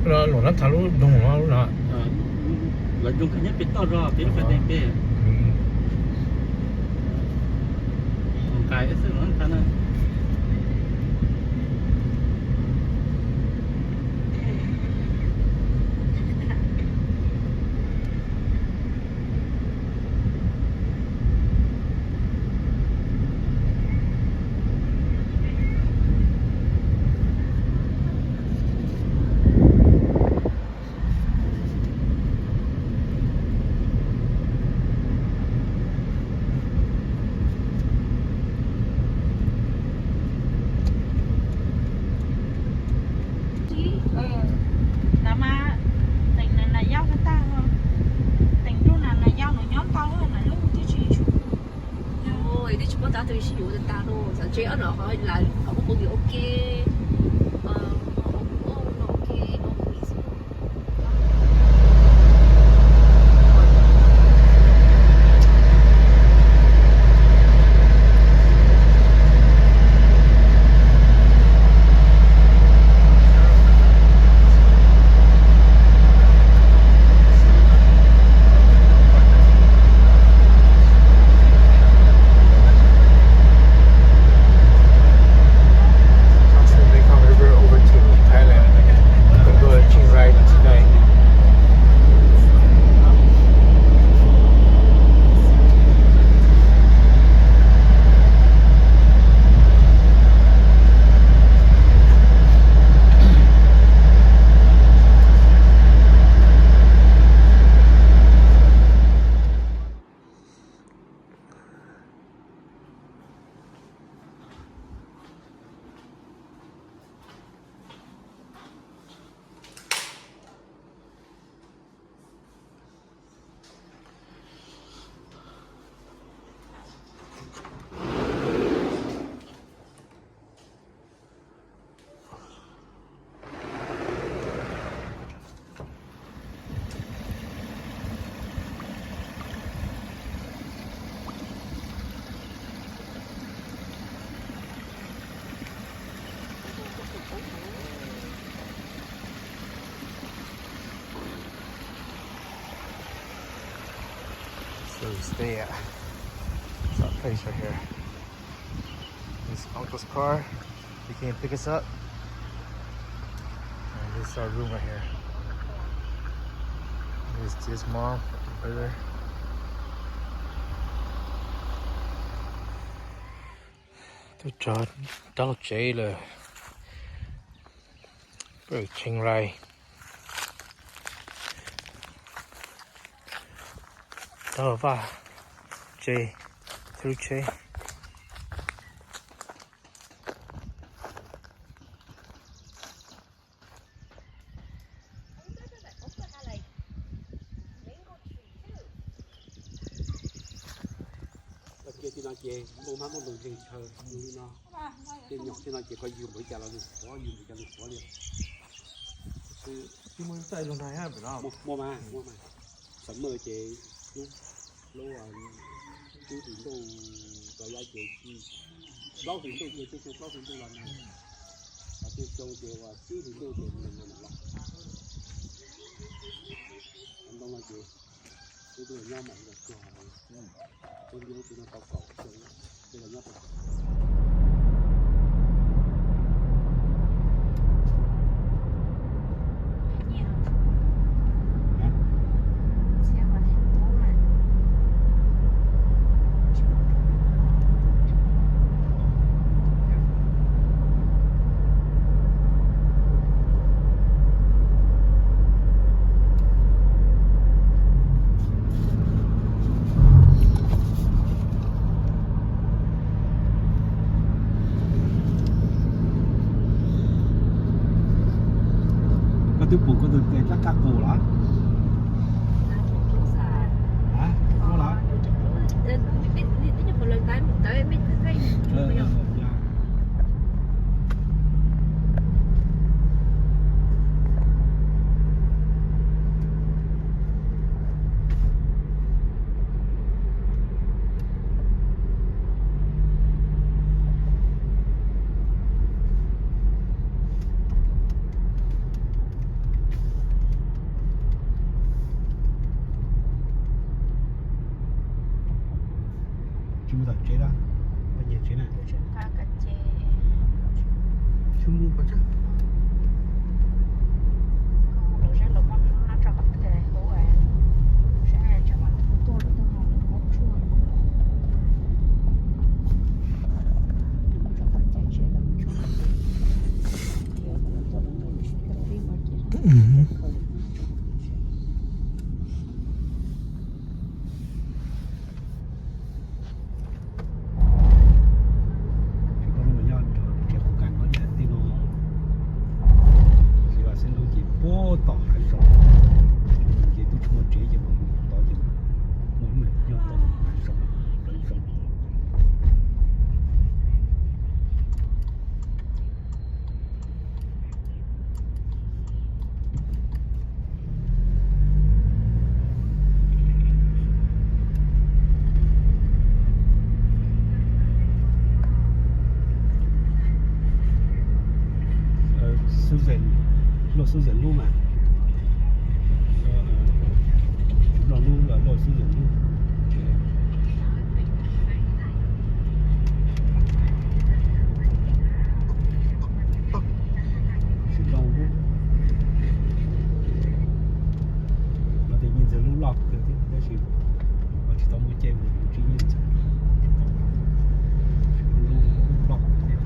Luam nab thav lub doog no lub no. Lawv doog kawg nyob pem toj zog pem lub qab tees pem. Nqaij xwb los na. Teem Nas Yauj tag tag, teem ntuj Nas Yauj no nyob ntau lawm, lub twb tsis tshua, twb tsis paub tab twb sib yuav tag tag no, txawm tsev ob no ho lam ho ua phooj ywg ua ke, ua ua no ua ke, ua phooj ywg xwb. Crossing Mekong River over to Thailand. Gonna go to Chiang Rai tonight. So we stay at this place right here. This uncle's car. He came pick us up. And this is our room right here. This is his mom, brother. Tuaj txog rab loj tsev lawm. Peb Chiang Rai. Rab vaj tsev, txhua lub tsheb. Kiag tim no ces muaj hmab muaj ntoo ntseeg chaw li no. Tej nyom tej no ces koj yug npaum li cas los nws qhuav, yug npaum li cas nws qhuav li. Muaj mas, muaj mas. Summer ces lub, lub twb hlis ntuj tso ya ces plaub hlis ntuj ces tej xyoo plaub hlis ntuj los nag, ho tej xyoo ces uas tsib hlis ntuj ces nag los. Ntoo no ces wb tuaj nyob mam li los txog, wb li lub twg no tau kaum xyoo, wb los nyob tau kaum. Koj twb pum koj tus tes rab qab qus los? Ua los? Tsis paub lub mas nyob nrad tsev qub kas nyob tej no, tsis los xeeb lub ces puag tom hav zoov, ces twb tsis muaj tsev ces mus tod ces muaj lub nyob tom hav zoov, lawv zoov. Susan, Loj Susan lub mas, Loj lub, Loj Susan lub. Tsis zoo lub, no tias Nyiaj Ntxawg lub loj kawg thiab tab sis tsis tau muaj caij mus, tsis, Nyiaj Ntxawg lub loj thiab.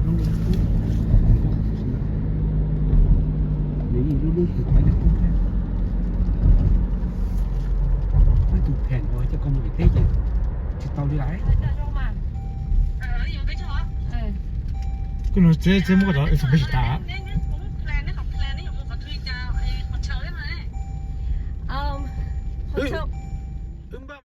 Nws yeej lub lub kub thiab. Tus pheem uas coj koj mus pem teb ces tsis tau li lawm. Koj nug txeb txeb muab koj cov ib txog peb tsis tas. Wb npaj